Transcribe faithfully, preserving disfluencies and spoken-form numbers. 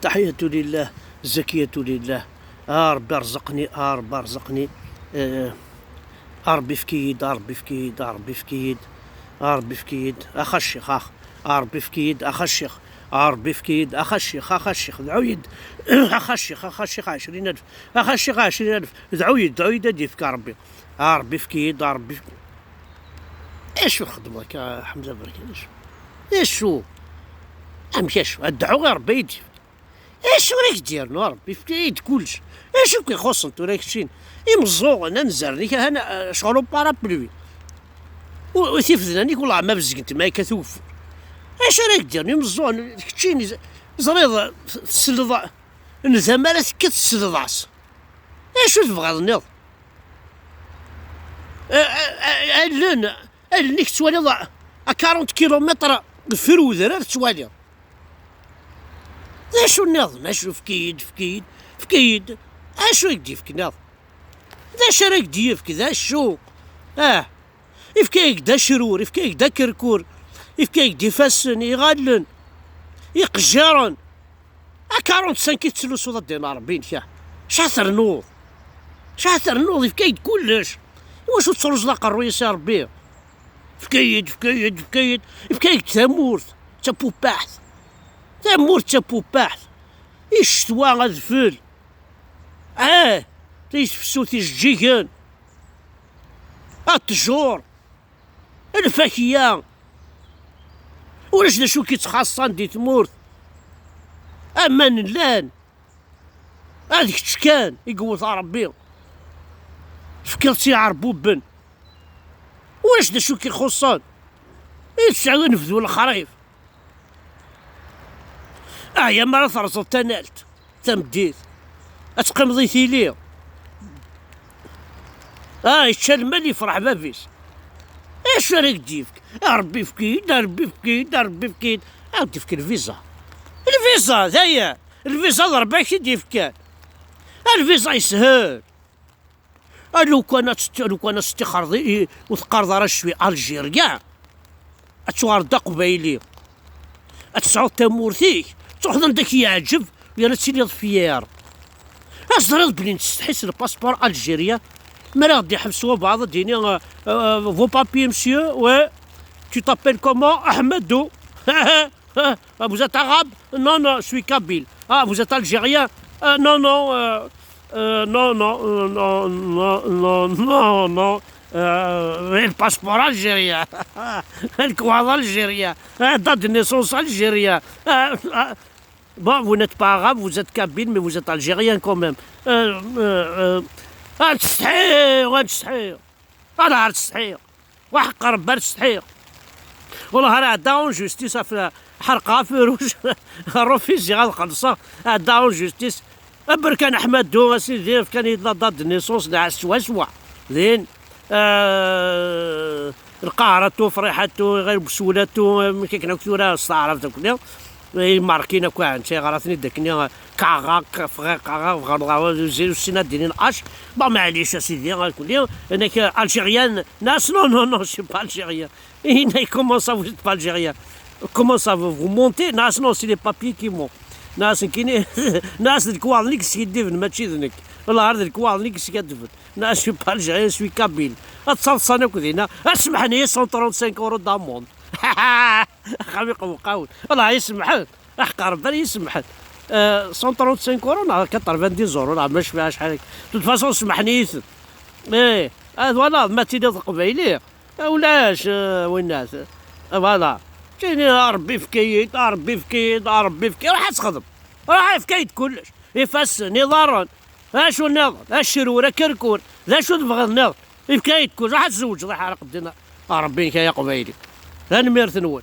التحية لله، الزكية لله. آه ربي ارزقني، آه ربي ارزقني. آه، آه ربي فكيد، آه ربي فكيد، آه ربي فكيد، آه ربي فكيد، أخ الشيخ، أخ. آه ربي فكيد، أخ الشيخ. آه ربي فكيد، أخ الشيخ، أخ الشيخ، دعو يد. أخ الشيخ، أخ الشيخ، عشرين ألف. أخ الشيخ، عشرين ألف، دعو يد، دعو يد، أدي يفك ربي. آه ربي فكيد، آه ربي. ايش الخدمة كا حمزة بركان؟ ايش؟ ايش؟ امك ايش؟ ادعو غير ربي يدي. ايش راك دير نو ربي في يد كلش؟ ايش كي يخص انت راك شين؟ يمزوغ انا نزرني كان انا شغل بارابلوي. وتفذناني والله ما بزقت ما كتوف. ايش راك دير يمزوغ؟ كتشيني زريض تسلض. نزام راه تكت تسلضاس. ايش تبغى النيض؟ أ-، أ-، أ-، ألن، ألنك تواليض أ أربعين كيلومتر دفر وذرار تواليض. ذا شو النظم؟ أشو فكيد، فكيد، فكيد؟ أشو يدي فك نظم؟ ذا شو راك دي يفك؟ ذا شو؟ آه. يفكيك دا شرور، يفكيك دا كركور، يفكيك دي فاسن، يغالن، يقجارن. أ أربعين كي تسلو صوت الدين ربي نكا. شا ترنوض؟ شا ترنوض؟ يفكيك كلش. واش تسرز لا قرويس يا ربي؟ فكيد، فكيد، فكيد، فكيد تامورت، تابوباحت. تامورت تابوباحت. الشتوى غادفل. آه، تيتفسو تيجيكن. الطجور. الفاكية. ولاش دا شو كيتخاصن دي تمورت. أما نلان. هذيك كان يقول ربي. فكرتي عربوبن. واش دا شو كيخصن؟ يتسعى نفذوا الخريف. آه، يا مرة ترزط تنالت. تمديت. أتقمضي تيلي. آه، يتشال مال يفرح بابيس. ايش راك ديفك؟ يا ربي فكيد، يا ربي فكيد، يا ربي فكيد. عاود ديفك الفيزا. الفيزا، ذايا. الفيزا ضربة كي ديفك كان. الفيزا يسهل. لو كان تست-، لو كان تستخرضي وتقرض راه شوي الجيريا، اتشوار دا قبايلي، اتسعود تمورتيك، تروح عندك يعجب، ويا تسيلي فيير. اش ضرب بنين تستحيس الباسبور الجيريا؟ ما راه غادي يحبسوا بعض الدنيا. آه، آه، vos papiers monsieur؟ Ouais. Tu t'appelles comment? Ahmedou. Ah, vous êtes arabe? Non, non, je suis kabyle. Ah, vous êtes algérien? Ah, non, non, euh, euh, non, non, euh, non, non, non, non, non. Euh, oui, le passeport algérien. Le croix algérien. Ah, date de naissance algérien. Ah, ah. Bon, vous n'êtes pas arabe, vous êtes kabyle, mais vous êtes algérien quand même. Euh, euh, euh. Ah, تستحير، وين تستحير؟ أنا عرفت تستحير. وحق ربي تستحير. والله راه عدا اون جوستيس في حرقه في روج. روفيزي غنخلصها. عدا اون جوستيس. بركان احمد دو اسيدي كان يطلع دات نيسونس نعس سوا سوا. زين. آه، القهرة تو فريحة تو غير بسولة تو، ما كيكنا كثيرة استعرف دوك اليوم. إي ماركينا كوا عن شي غراتني داكني كاغا كفغي كاغا فغرضا زيرو سينا دينين اش. با معليش اسيدي غنقول لي انك الجيريان ناس. نو نو نو سي با الجيريان. هنا كومون سا فو با الجيريان؟ كومون سا فو فو مونتي؟ ناس نو سي لي بابي كي مون. ناس كيني ناس الكواض نيك سي ديفن ماشي ذنك. والله هذا الكواض نيك سي ديفن. ناس سي با الجيريان سوي كابيل. اتصلصان اكو دينا اسمحني مية وترونت سانك اورو داموند. خامي قوقاون الله يسمحك. احقر بل يسمحك. آه، مية وترونت سانك اورو نا كتر فان دي زورو نا مش فيها شحال. تو فاسون سمحني. ايه، هذا ولا ما تيدي قبيلي. ولاش، آه، وينات؟ آه، فوالا. كاين يا ربي في كيد، يا ربي في كيد، يا ربي في كيد. راح تخدم. راح في كيد كلش. يفسن، يضرن. اشو النظر؟ الشرور، كركور. ذا شو تبغى النظر؟ في كيد كلش. راح تزوج، راح على قدنا. آه، ربي يا قبيلي. ثاني ميرث نول.